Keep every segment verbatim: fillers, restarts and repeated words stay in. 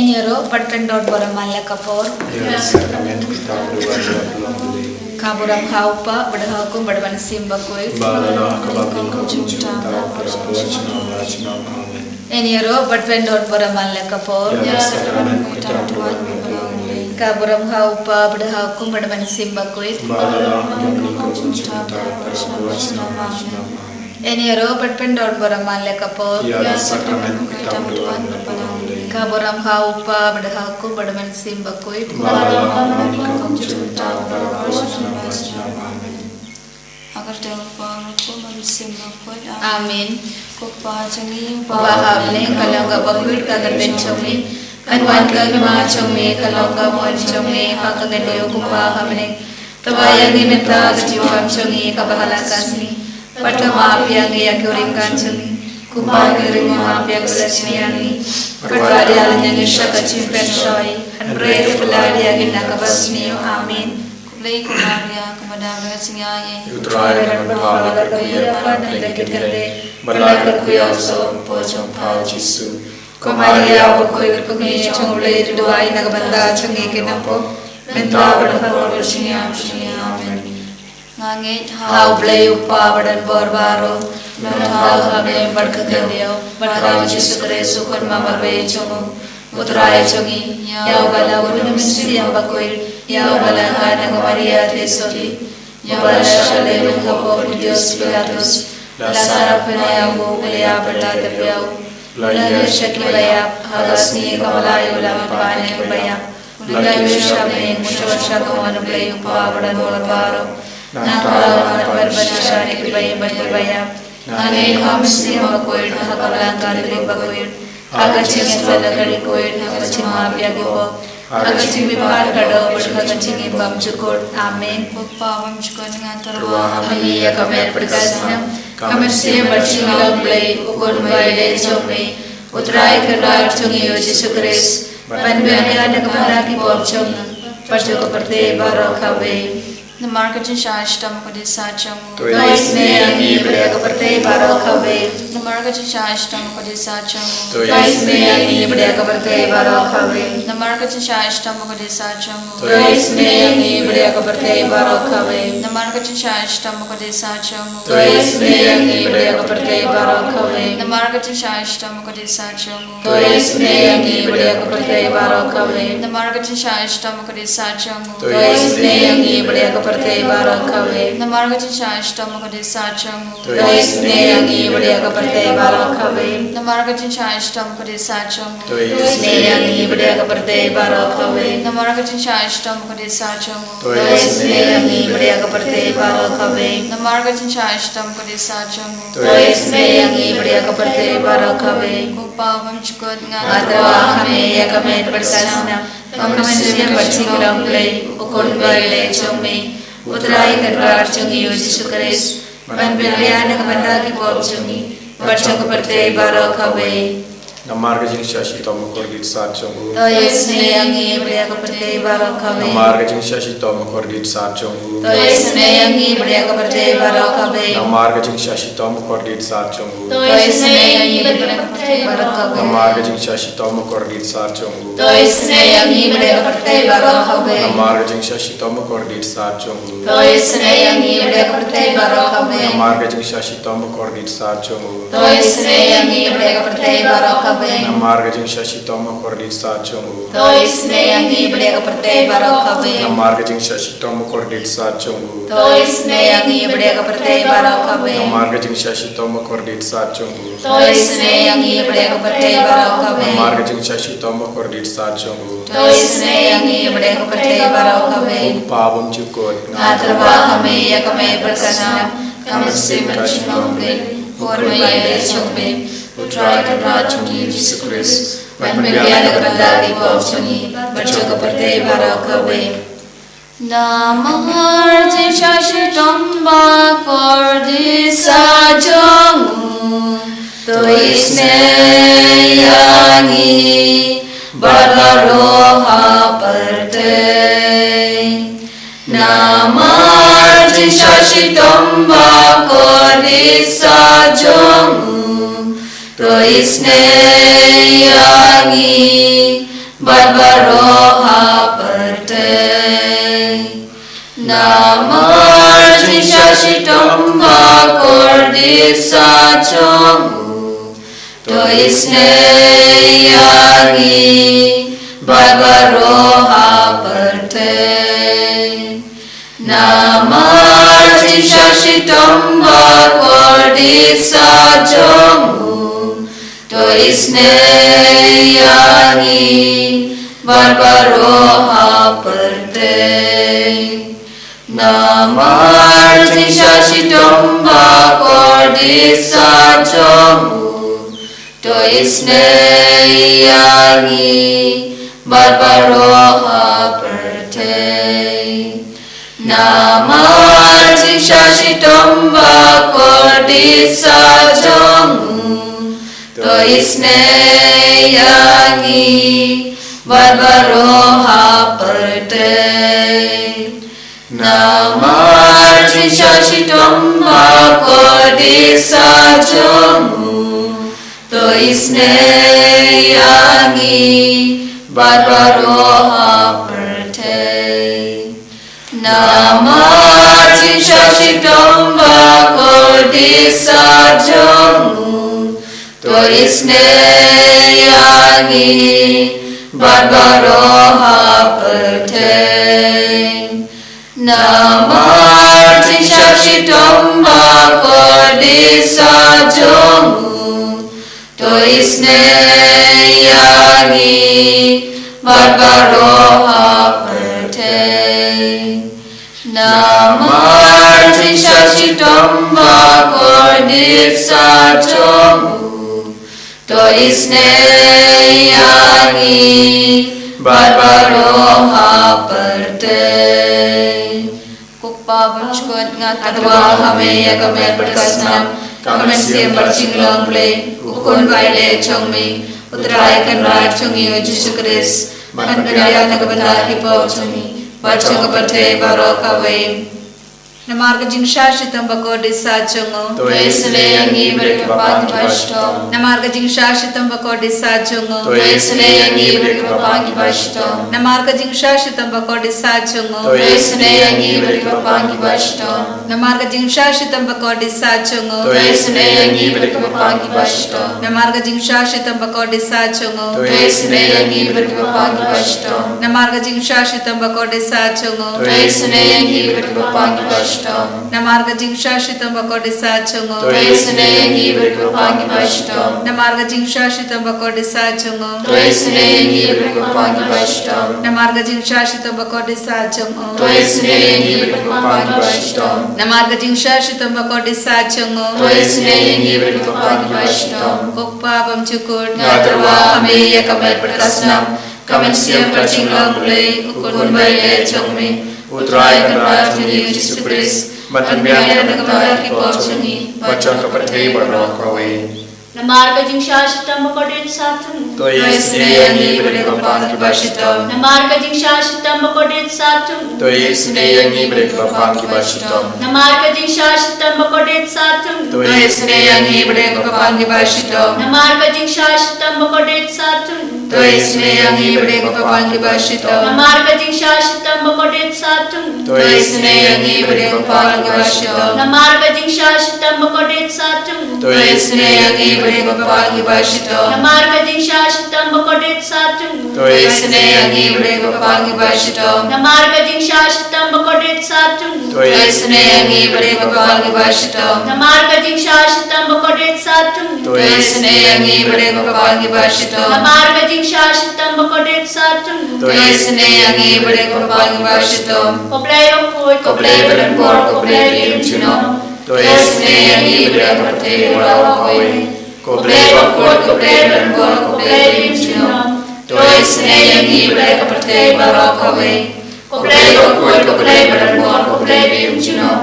Ïaroh bad pyndon bor man la ka por. Ïa ka sakramen ka tang duwan la ka long lei. Ka burom ha u Kpa bad ha u Khun bad ha u Mynsiem Bakhuid. Ba la long ha kaba bun ka bun jong ka por, por junom la junom. Amen. Ïaroh bad pyndon bor man la ka por. Ïa ka sakramen ka tang duwan la ka long lei. Ka burom ha u Kpa bad ha u Khun bad ha u Mynsiem Bakhuid. Ba la long ha kaba bun ka bun jong ka por, por junom la junom. Amen. Ïaroh bad pyndon bor man la ka por. Ïa ka sakramen ka tang duwan la ka long lei. Ka burom ha u Kpa bad ha u Khun bad ha u Mynsiem Bakhuid. Ba la long ha kaba bun ka bun jong ka por, por junom la junom. Amen. Ha ka kyrteng u Kpa, u Khun bad u Mynsiem Bakhuid. Amen. Ko Kpa jong ngi uba ha bneng, ka long kaba khuid ka kyrteng jong me. Kan wan ka hima jong me, ka long ka mon jong me ha ka kyrteng jong u Kpa ha bneng. Tang ba ïa ngi mynta ka jingbam jong ngi kaba ha la ka sngi. Bad tang ba pynïaid ïa ki rim kan jong ngi. Kumba ngi rim ïa ki rim kan jong ngi. Bad ba la ïa ngi sha ka jingpynshoi. Hynrei to pynïaid ïa ngi na kaba sniew. Amen. Khublei ko Maria, kaba don ka jingïaid. U Trai u don bad pha, la kyrkhu ïa pha na ki khynnah kynthei. Bad la kyrkhu ïa u son u ïaid jong pha u Jisu. Ko Maria, bakhuid, kyrkhu jong u Blei, to duwai na ka bynta jong ngi ki nongpop. Mynta bad ha ka por ka jingïap jong ngi. Amen. Nga ngeit ha U Blei U Kpa badonbor baroh, bad ha U Kpa Mynsiem Bakhuid, bad ha U Jisu Khrist U Khun marwei jong u, U Trai jong ngi, ïa uba la bun u Mynsiem Bakhuid, ïa uba la kha na ka Maria Theisotti, ïa uba la shah leh ha u Pontius Pilatus, la sah pynïap, u la ïap, la dep ïa u, u la hiar sha kiba ïap, ha ka sngi kaba lai u la pan na kiba ïap. U la ïaid sha bneng, u shong sha ka mon U Blei U Kpa badonbor baroh. Nangta un wan ban bishar ïa kiba im bad kiba ïap. Nga ngeit ha U Mynsiem Bakhuid, ha ka Balang Katholik bakhuid, ha ka jingïasyllok bakhuid, ha ka jingmap ïa ki pop, ha ka jingmihpat ka doh bad ha ka jingim bymjukut. Amen. Ko Kpa bymjukut, nga tyrwa ha me ïa ka met bad ka snam, ka mynsiem bad ka jinglong U Blei, U Khun uba ïeit jong me, U Trai Kynrad jong ngi U Jisu Khrist, ban pynïaid na ka bynta ki pop jong ngi bad jong ka pyrthei baroh kawei. Namar ka jingshah shitom ka dei sah jong u. To isynei ïa ngi bad ïa ka pyrthei baroh kawei. Namar ka jingshah shitom ka dei sah jong u. To isynei ïa ngi bad ïa ka pyrthei baroh kawei. Namar ka jingshah shitom ka dei sah jong u. To isynei ïa ngi bad ïa ka pyrthei baroh kawei. Namar ka jingshah shitom ka dei sah jong u. To isynei ïa ngi bad ïa ka pyrthei baroh kawei. Namar ka jingshah shitom ka dei sah jong u. To isynei ïa ngi bad ïa ka pyrthei baroh kawei. Namar ka jingshah shitom ka dei sah jong u. To isynei ïa ngi bad ïa ka pyrthei baroh kawei. Namar ka jingshah shitom ka dei sah jong u. To isynei ïa ngi bad ïa ka pyrthei baroh kawei. Namar ka jingshah shitom ka dei sah jong u. To isynei ïa ngi bad ïa ka pyrthei baroh kawei. Namar ka jingshah shitom ka dei sah jong u. To isynei ïa ngi bad ïa ka pyrthei baroh kawei. Namar ka jingshah shitom ka dei sah jong u. To isynei ïa ngi bad ïa ka pyrthei baroh kawei. Ko Kpa bymjukut, nga tyrwa ha me ïa ka met bad ka snam, ka mynsiem bad ka jinglong U Blei, U Khun uba ïeit jong me, U Trai Kynrad jong ngi U Jisu Khrist, ban pynïaid na ka bynta ki pop jong ngi bad jong ka pyrthei baroh kawei. Namar ka jingshah shitom bakordit sah jong u. To isynei ïa ngi bad ïa ka pyrthei baroh kawei. Namar ka jingshah shitom bakordit sah jong u. To isynei ïa ngi bad ïa ka pyrthei baroh kawei. Namar ka jingshah shitom bakordit sah jong u. To isynei ïa ngi bad ïa ka pyrthei baroh kawei. Namar ka jingshah shitom bakordit sah jong u. To isynei ïa ngi bad ïa ka pyrthei baroh kawei. Namar ka jingshah shitom bakordit sah jong u. To isynei ïa ngi bad ïa ka pyrthei baroh kawei. Namar ka jingshah shitom bakordit sah jong u. To isynei ïa ngi bad ïa ka pyrthei baroh kawei. Namar ka jingshah shitom bakordit sah jong u. To isynei ïa ngi bad ïa ka pyrthei baroh kawei. Namar ka jingshah shitom bakordit sah jong u. To isynei ïa ngi bad ïa ka pyrthei baroh kawei. Namar ka jingshah shitom bakordit sah jong u. To isynei ïa ngi bad ïa ka pyrthei baroh kawei. Namar ka jingshah shitom bakordit sah jong u. To isynei ïa ngi bad ïa ka pyrthei baroh kawei. Ko Kpa bymjukut, nga tyrwa ha me ïa ka met bad ka snam, ka mynsiem bad ka jinglong U Blei, U Khun uba ïeit jong me, U Trai Kynrad jong ngi Jisu Khrist, ban pynïaid na ka bynta ki pop jong ngi bad jong ka pyrthei baroh kawei. Namar jingshah shitom bakordit sah jong u, to isynei ïa ngi bad baroh ha pyrthei. Namar jingshah shitom bakordit sah jong u, to isynei ïa ngi bad baroh ha pyrthei. Namar jingshah shitom ba kordit sah jong u, to isynei ïa ngi bad baroh ha pyrthei. Namar jingshah shitom ba kordit sah jong u, to isynei ïa ngi bad baroh ha pyrthei. Namar jingshah shitom ba kordit sah jong u, to isynei ïa ngi bad baroh ha pyrthei. Namar jingshah shitom ba kordit sah jong u, to isynei ïa ngi bad baroh ha pyrthei. Namar jingshah shitom ba kordit sah jong u, to isynei ïa ngi bad baroh ha pyrthei. Namar jingshah shitom ba kordit sah jong u, to isynei ïa ngi bad baroh ha pyrthei. Namar jingshah shitom ba kordit sah jong u, to isynei ïa ngi bad baroh ha pyrthei. Namar jingshah shitom ba kordit sah jong u, to isynei ïa ngi bad baroh ha pyrthei. Ko Kpa bymjukut, nga tyrwa ha me ïa ka met bad ka snam, ka mynsiem bad jinglong Blei, U Khun ba ïeit jong me, U Trai Kynrad jong ngi U Jisu Khrist, ban pynïap ïa ka bynta ki pop jong ngi bad jong ka pyrthei baroh kawei. Namar ka jingshah shitom ba kordit sah jong u, to isynei ïa ngi bad ïa ki bapang ki bashitom. Namar ka jingshah shitom ba kordit sah jong u, to isynei ïa ngi bad ïa ki bapang ki bashitom. Namar ka jingshah shitom ba kordit sah jong u, to isynei ïa ngi bad ïa ki bapang ki bashitom. Namar ka jingshah shitom ba kordit sah jong u, to isynei ïa ngi bad ïa ki bapang ki bashitom. Namar ka jingshah shitom ba kordit sah jong u, to isynei ïa ngi bad ïa ki bapang ki bashitom. Namar ka jingshah shitom ba kordit sah jong u, to isynei ïa ngi bad ïa ki bapang ki bashitom. Namar ka jingshah shitom ba kordit sah jong u, to isynei ïa ngi bad ïa ki bapang ki bashitom. Namar ka jingshah shitom ba kordit sah jong u, to isynei ïa ngi bad ïa ki bapang ki bashitom. Namar ka jingshah shitom ba kordit sah jong u, to isynei ïa ngi bad ïa ki bapang ki bashitom. Namar ka jingshah shitom ba kordit sah jong u, to isynei ïa ngi bad ïa ki bapang ki bashitom. Ko Kpa bymjukut, nga tyrwa ha me ïa ka met bad ka snam, ka mynsiem bad jinglong Blei, U Khun ba ïeit jong me, U Trai Kynrad jong ngi U Jisu Khrist, ban pynïap ïa ka bynta ki pop jong ngi bad jong ka pyrthei baroh kawei. Namar ka jingshah shitom ba kordit sah jong u, to isynei ïa ngi bad ïa ki bapang ki bashitom. Namar ka jingshah shitom ba kordit sah jong u, to isynei ïa ngi bad ïa ki bapang ki bashitom. Namar ka jingshah shitom ba kordit sah jong u, to isynei ïa ngi bad ïa ki bapang ki bashitom. Namar ka jingshah shitom ba kordit sah jong u, to isynei ïa ngi bad ïa ki bapang ki bashitom. Namar ka jingshah shitom ba kordit sah jong u, to isynei ïa ngi bad ïa ki bapang ki bashitom. Namar ka jingshah shitom ba kordit sah jong u, to isynei ïa ngi bad ïa ki bapang ki bashitom. Namar ka jingshah shitom ba kordit sah jong u, to isynei ïa ngi bad ïa ki bapang ki bashitom. Namar ka jingshah shitom ba kordit sah jong u, to isynei ïa ngi bad ïa ki bapang ki bashitom. Namar ka jingshah shitom ba kordit sah jong u, to isynei ïa ngi bad ïa ki bapang ki bashitom. Namar ka jingshah shitom ba kordit sah jong u, to isynei ïa ngi bad ïa ki bapang ki bashitom. Ko Blei bakhuid, ko Blei badonbor, ko Blei ba im junom, to isynei ïa ngi bad ïa ka pyrthei baroh kawei. Ko Blei bakhuid, ko Blei badonbor, ko Blei ba im junom, to isynei ïa ngi bad ïa ka pyrthei baroh kawei. Ko Blei bakhuid, ko Blei badonbor, ko Blei ba im junom,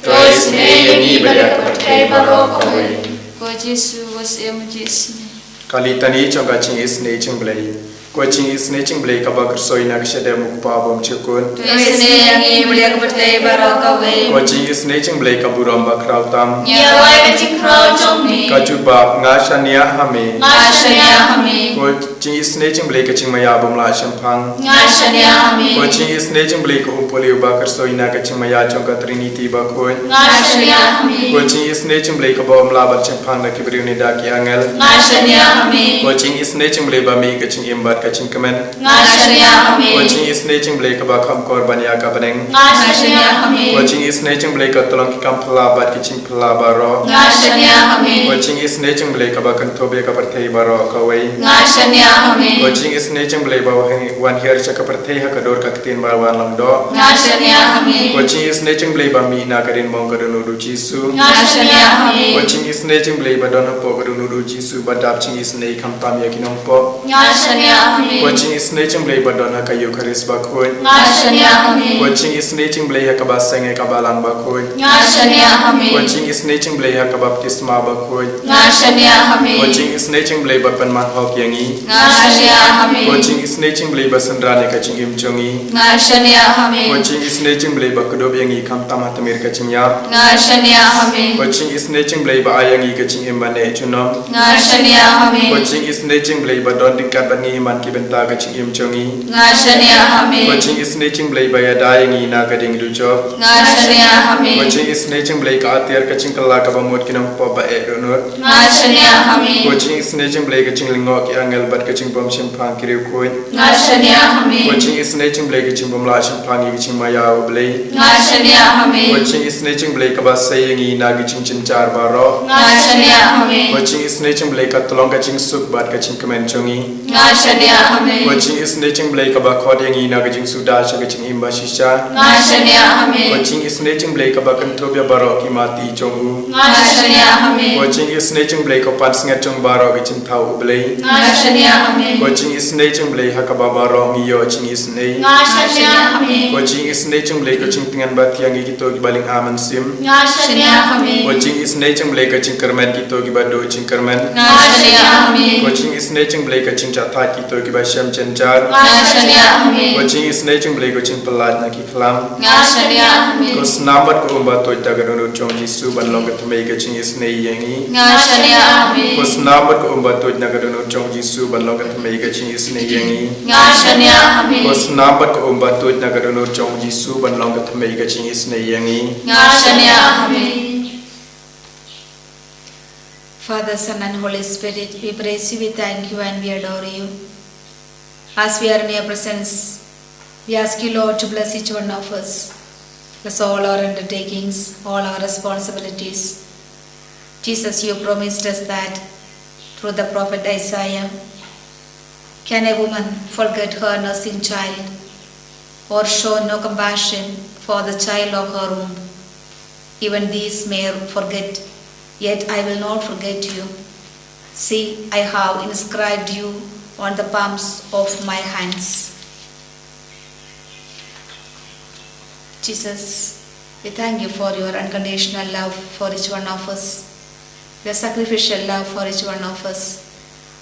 to isynei ïa ngi bad ïa ka pyrthei baroh kawei. Ko Jisu, wat im jingïasynei. Ka litani jong ka jingisynei jong U Blei. Ko jingisynei jong U Blei kaba khuslai na ka shadem U Kpa bymjukut. To isynei ïa ngi bad ïa ka pyrthei baroh kawei. Ko jingisynei jong U Blei ka burom bakhraw tam. Ïa kawei ka jingkhraw jong me. Ka jubab, nga shaniah ha me. Nga shaniah ha me. Ko jingisynei jong U Blei ka jingmaïa bym lah shemphang. Nga shaniah ha me. Ko jingisynei jong U Blei ka umpohliew ba khuslai na ka jingmaïa jong ka Trinity bakhuid. Nga shaniah ha me. Ko jingisynei jong U Blei kaba ym lah ban shemphang da ki briew ne da ki angel. Nga shaniah ha me. Ko jingisynei jong U Blei ba mih ka jingim bad ka jingkmen. Nga shaniah ha me. Ko jingisynei jong U Blei kaba kham kor ban ïa ka bneng. Nga shaniah ha me. Ko jingisynei jong U Blei ka tyllong ki kam phylla bad ki jingphylla baroh. Nga shaniah ha me. Ko jingisynei jong U Blei kaba kynthup ïa ka pyrthei baroh kawei. Nga shaniah ha me. Ko jingisynei jong U Blei ba wan hiar sha ka pyrthei ha ka dur ka ktien ba wan long doh. Nga shaniah ha me. Ko jingisynei jong U Blei ba mih na ka diengphna ka dohnud U Jisu. Nga shaniah ha me. Ko jingisynei jong U Blei ba don hapoh ka dohnud U Jisu ba dap jingisynei khamtam ïa ki nongpop. Nga shaniah ha me. Ko jingisynei jong U Blei ba don ha ka Eukharist bakhuid. Nga shaniah ha me. Ko jingisynei jong U Blei ha kaba seng ïa ka balang bakhuid. Nga shaniah ha me. Ko jingisynei jong U Blei ha ka baptisma bakhuid. Nga shaniah ha me. Ko jingisynei jong U Blei ba pynman hok ïa ngi. Nga shaniah ha me. Ko jingisynei jong U Blei ba synran ïa ka jingim jong ngi. Nga shaniah ha me. Ko jingisynei jong U Blei ba kdup ïa ngi khamtam ha tmier ka jingïap. Nga shaniah ha me. Ko jingisynei jong U Blei ba ai ïa ngi ka jingim ba neh junom. Nga shaniah ha me. Ko jingisynei jong U Blei ba don ryngkat bad ngi man ki bynta ka jingim jong ngi. Nga shaniah ha me. Ko jingisynei jong U Blei ba ïada ïa ngi na ka diengdujok. Nga shaniah ha me. Ko jingisynei jong U Blei ka atiar ka jingkylla kaba mut ki nongpop ba eh dohnud. Nga shaniah ha me. Ko jingisynei jong U Blei ka jinglyngngoh ki angel bad ka jingbymshemphang ki riewkhuid. Nga shaniah ha me. Ko jingisynei jong U Blei ka jingbymlah shemphang ïa ka jingmaïa U Blei. Nga shaniah ha me. Ko jingisynei jong U Blei kaba sei ïa ngi na ka jingjynjar baroh. Nga shaniah ha me. Ko jingisynei jong U Blei ka tyllong ka jingsuk bad ka jingkmen jong ngi. Nga shaniah ha me. Ko jingisynei jong U Blei kaba khot ïa ngi na ka jingsuda sha ka jingim bashisha. Nga shaniah ha me. Ko jingisynei jong U Blei kaba kynthup ïa baroh ki mati jong u. Nga shaniah ha me. Ko jingisynei jong U Blei ka pansngiat jong baroh ki jingthaw U Blei. Nga shaniah ha me. Ko jingisynei jong U Blei ha kaba baroh ngi ïoh jingisynei. Nga shaniah ha me. Ko jingisynei jong U Blei ka jingtngen bathiang ïa kito kiba lyngkha mynsiem. Nga shaniah ha me. Ko jingisynei jong U Blei ka jingkyrmen kito kiba duh jingkyrmen. Nga shaniah ha me. Ko jingisynei jong U Blei ka jingjahthait kito kiba shem jynjar. Nga shaniah ha me. Ko jingisynei jong U Blei ka jingpyllait na ki khlam. Nga shaniah ha me. Ko snam bad ka um ba tuid na ka dohnud jong U Jisu ban long ka thymmei ka jingisynei ïa ngi. Nga shaniah ha me. Ko snam bad ka um ba tuid na ka dohnud jong U Jisu ban long ka thymmei ka jingisynei ïa ngi. Nga shaniah ha me. Ko snam bad ka um ba tuid na ka dohnud jong U Jisu ban long ka thymmei ka jingisynei ïa ngi. Nga shaniah ha me. Father, Son, and Holy Spirit, we praise you, we thank you, and we adore you. As we are in your presence, we ask you, Lord, to bless each one of us. Bless all our undertakings, all our responsibilities. Jesus, you promised us that through the prophet Isaiah, can a woman forget her nursing child, or show no compassion for the child of her womb? Even these may forget, yet I will not forget you. See, I have inscribed you on the palms of my hands. Jesus, we thank you for your unconditional love for each one of us, your sacrificial love for each one of us.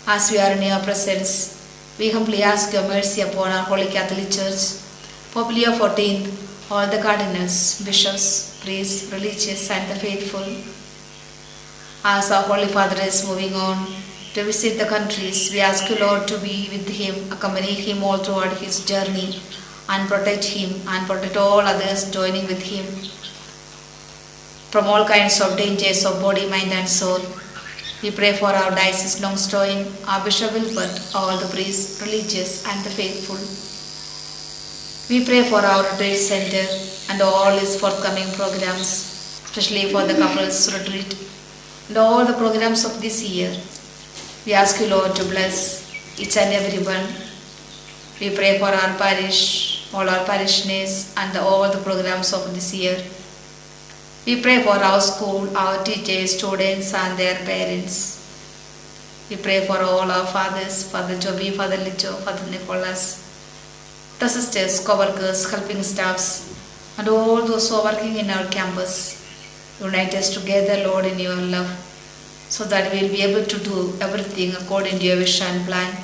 As we are in your presence, we humbly ask your mercy upon our Holy Catholic Church, Pope Leo fourteenth, all the cardinals, bishops, priests, religious, and the faithful. As our Holy Father is moving on to visit the countries, we ask you, Lord, to be with him, accompany him all throughout his journey, and protect him and protect all others joining with him from all kinds of dangers of body, mind, and soul. We pray for our Diocese Nongstoin, our Bishop Wilbert, all the priests, religious, and the faithful. We pray for our retreat center and all its forthcoming programs, especially for the couples retreat and all the programs of this year. We ask you, Lord, to bless each and every one. We pray for our parish, all our parishioners, and the, all the programs of this year. We pray for our school, our teachers, students, and their parents. We pray for all our fathers, Father Joby, Father Licho, Father Nicholas, the sisters, co-workers, helping staffs, and all those who are working in our campus. Unite us together, Lord, in your love, so that we will be able to do everything according to your vision and plan.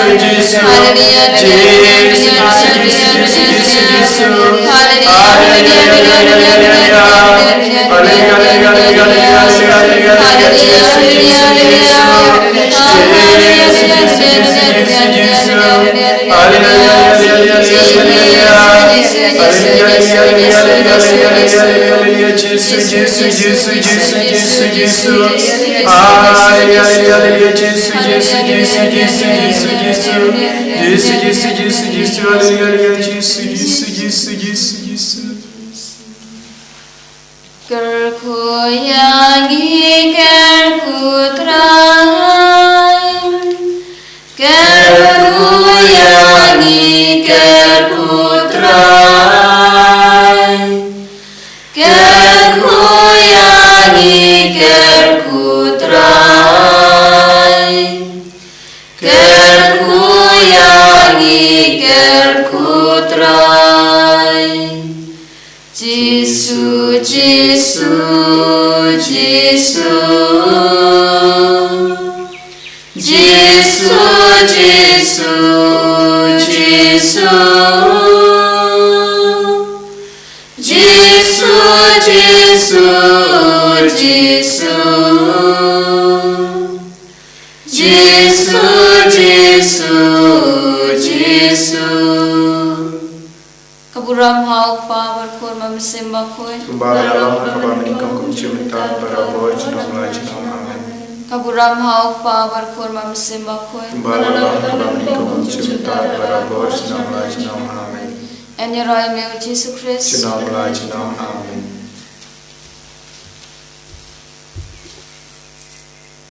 Jisu, Jisu. Haleluya, Jisu, Jisu, Jisu, Jisu, Jisu. Haleluya, haleluya, haleluya, haleluya. Haleluya, haleluya, haleluya, haleluya, haleluya. Jisu, Jisu, Jisu, Jisu, Jisu, Jisu. Haleluya, haleluya, haleluya, haleluya. Haleluya, haleluya, haleluya, haleluya, haleluya, haleluya. Jisu, Jisu, Jisu, Jisu, Jisu, Jisu. Haleluya, haleluya, haleluya, Jisu, Jisu, Jisu, Jisu, Jisu, Jisu. Jisu, Jisu, Jisu, Jisu, haleluya, haleluya, Jisu, Jisu, Jisu, Jisu, Jisu. Kyrkhu ïa ngi, kyrkhu Trai. Kyrkhu ïa ngi, kyrkhu Trai. Kyrkhu ïa ngi, kyrkhu Trai. Kyrkhu ïa ngi, kyrkhu Trai. Jisu, Jisu, Jisu. Jisu, Jisu, Jisu. Jisu, Jisu, Jisu. Jisu, Jisu, Jisu. Ka burom ha U Kpa bad Khun bad Mynsiem Bakhuid. Kumba la long ha kaba nyngkong, kum shi mynta, barabor, junom la junom. Amen. Ka burom ha U Kpa bad Khun bad Mynsiem Bakhuid. Kumba la long ha kaba nyngkong, kum shi mynta, barabor, junom la junom. Amen. Yn ïaroh ïa me, O Jisu Khrist. Junom la junom. Amen.